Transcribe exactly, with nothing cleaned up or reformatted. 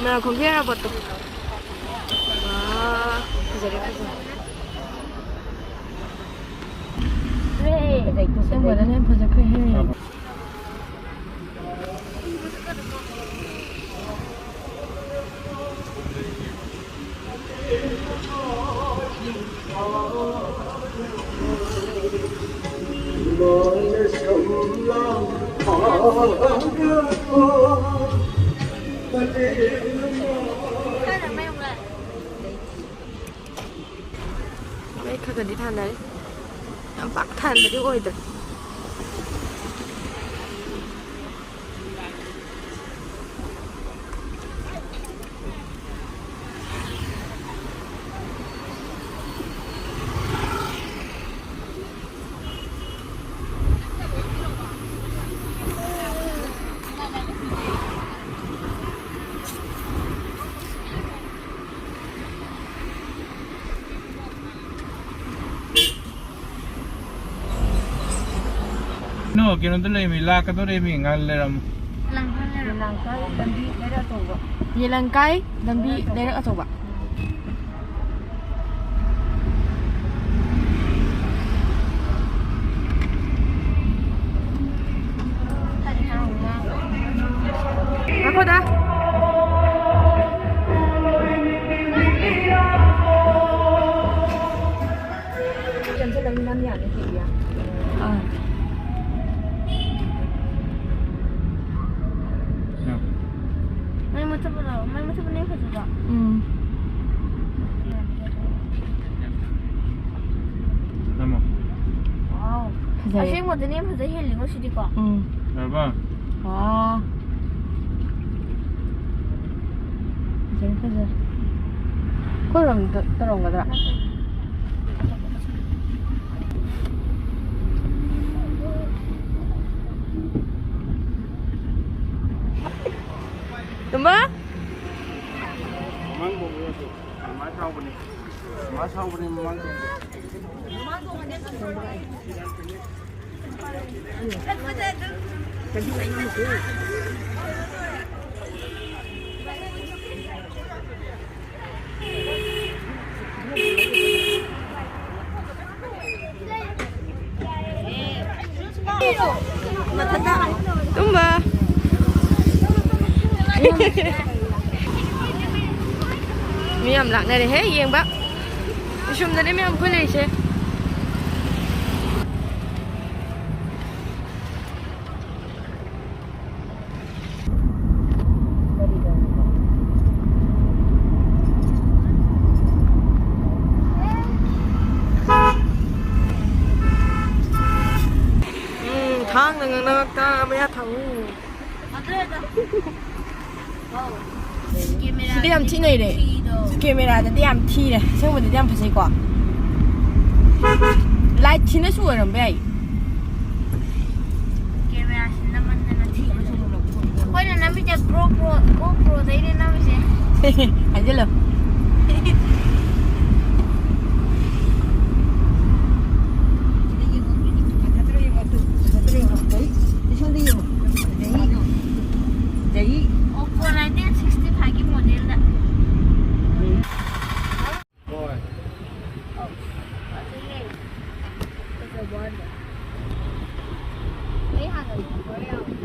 ꯃꯣꯏꯔꯥꯡꯈꯣꯝꯒꯤ airport ꯇꯣ꯫ ꯋꯥ, ꯐꯖꯔꯦ, ꯐꯖꯔꯦ꯫ ꯑꯁꯦꯡꯕꯗꯅ ꯌꯥꯝ ꯐꯖꯈ꯭ꯔꯦꯍꯦ꯫ ꯃꯩ ꯈꯔ ꯈꯔꯗꯤ ꯊꯥꯟꯅꯔꯤ꯫ ꯌꯥꯝ ꯄꯥꯛ ꯊꯥꯟꯕꯗꯤ ꯑꯣꯏꯗ꯭ꯔꯦ꯫ ꯅꯣ, ꯀꯩꯅꯣꯗ ꯂꯩꯔꯝꯃꯤ, ꯂꯥꯛꯀꯗꯧꯔꯦꯃꯤ, ꯉꯥꯏꯍꯥꯛ ꯂꯩꯔꯝꯃꯨ꯫ ꯌꯦꯂꯪꯀꯥꯏ ꯂꯝꯕꯤ ꯂꯩꯔꯛ ꯑꯆꯧꯕ꯫ ꯌꯦꯂꯪꯀꯥꯏ ꯂꯝꯕꯤ ꯂꯩꯔꯛ ꯑꯆꯧꯕ꯫ ꯉꯥꯏꯈꯣꯗ꯫ ꯆꯪꯁꯤꯜꯂꯒ ꯅꯝ ꯌꯥꯅꯤ ꯀꯦꯕꯤ꯫ ꯑꯥ꯫ ꯌꯥ꯫ ꯃꯩ ꯃꯨꯠꯊꯠꯄꯗꯣ, ꯃꯩ ꯃꯨꯠꯊꯠꯄꯅ ꯍꯦꯟꯅ ꯐꯖꯗ꯭ꯔꯣ? ꯎꯝ꯫ ꯅꯝꯃꯣ꯫ ꯋꯥꯎ꯫ ꯐꯖꯔꯦ꯫ ꯑꯁꯦꯡꯕꯗꯅ ꯍꯦꯟꯅ ꯐꯖ ꯍꯦꯜꯂꯤꯉꯣ ꯁꯤꯗꯤꯀꯣ꯫ ꯎꯝ꯫ ꯌꯥꯔꯕ? ꯋꯥ꯫ ꯐꯖꯔꯦ, ꯐꯖꯔꯦ꯫ ꯑꯩꯈꯣꯏꯔꯣꯝꯗ ꯇꯧꯔꯝꯒꯗ꯭ꯔꯥ? ꯇꯨꯝꯕ? ꯃꯃꯥꯡ ꯇꯣꯡꯕ ꯌꯥꯗꯦ꯫ ꯃꯃꯥ ꯁꯥꯎꯕꯅꯦ꯫ ꯃꯃꯥ ꯁꯥꯎꯕꯅꯦ, ꯃꯃꯥꯡ ꯇꯣꯡꯕ꯫ ꯃꯤ ꯌꯥꯝ ꯂꯥꯛꯅꯔꯦꯍꯦ ꯌꯦꯡꯕ꯫ ꯄꯤꯁꯨꯝꯗꯅꯦ ꯃꯌꯥꯝ ꯄꯨꯜꯂꯛꯏꯁꯦ꯫ ꯎꯝ, ꯊꯥꯡꯅ ꯉꯥꯡꯅꯔꯛꯇ ꯃꯌꯥ ꯊꯥꯡꯉꯨ꯫ ꯁꯤꯗꯤ ꯌꯥꯝ ꯊꯤ ꯅꯩꯔꯦ꯫ ꯀꯦꯃꯦꯔꯥꯗꯗꯤ ꯌꯥꯝ ꯊꯤꯔꯦ, ꯑꯁꯦꯡꯕꯗꯗꯤ ꯌꯥꯝ ꯐꯖꯩꯀꯣ꯫ ꯂꯥꯏꯠ ꯊꯤꯅꯁꯨ ꯑꯣꯏꯔꯝꯕ ꯌꯥꯏ꯫ ꯀꯦꯃꯦꯔꯥꯁꯤ ꯅꯝꯃꯟꯗꯅ ꯊꯤꯔꯦ꯫ ꯑꯩꯈꯣꯏꯅ ꯅꯝꯃꯤꯁꯦ GoPro, GoProꯗꯩꯅꯦ ꯅꯝꯃꯤꯁꯦ꯫ ꯍꯥꯏꯖꯜꯂꯣ꯫ ꯐꯖꯗ꯭ꯔꯣ ꯌꯦꯡꯉꯣ, ꯐꯖꯗ꯭ꯔꯣ ꯌꯦꯡꯉꯣ꯫ ꯁꯣꯝꯗ ꯌꯦꯡꯉꯣ꯫ ꯐꯖꯩ꯫ Oppo nineteen sixty fiveꯀꯤ modelꯗ꯫ ꯍꯣꯏ꯫ ꯑꯧ, ꯐꯖꯩꯌꯦ꯫ ꯐꯖꯕ ꯋꯥꯅꯦ꯫ ꯑꯩ ꯍꯥꯟꯅ ꯂꯩꯕ ꯌꯥꯎꯋꯦ꯫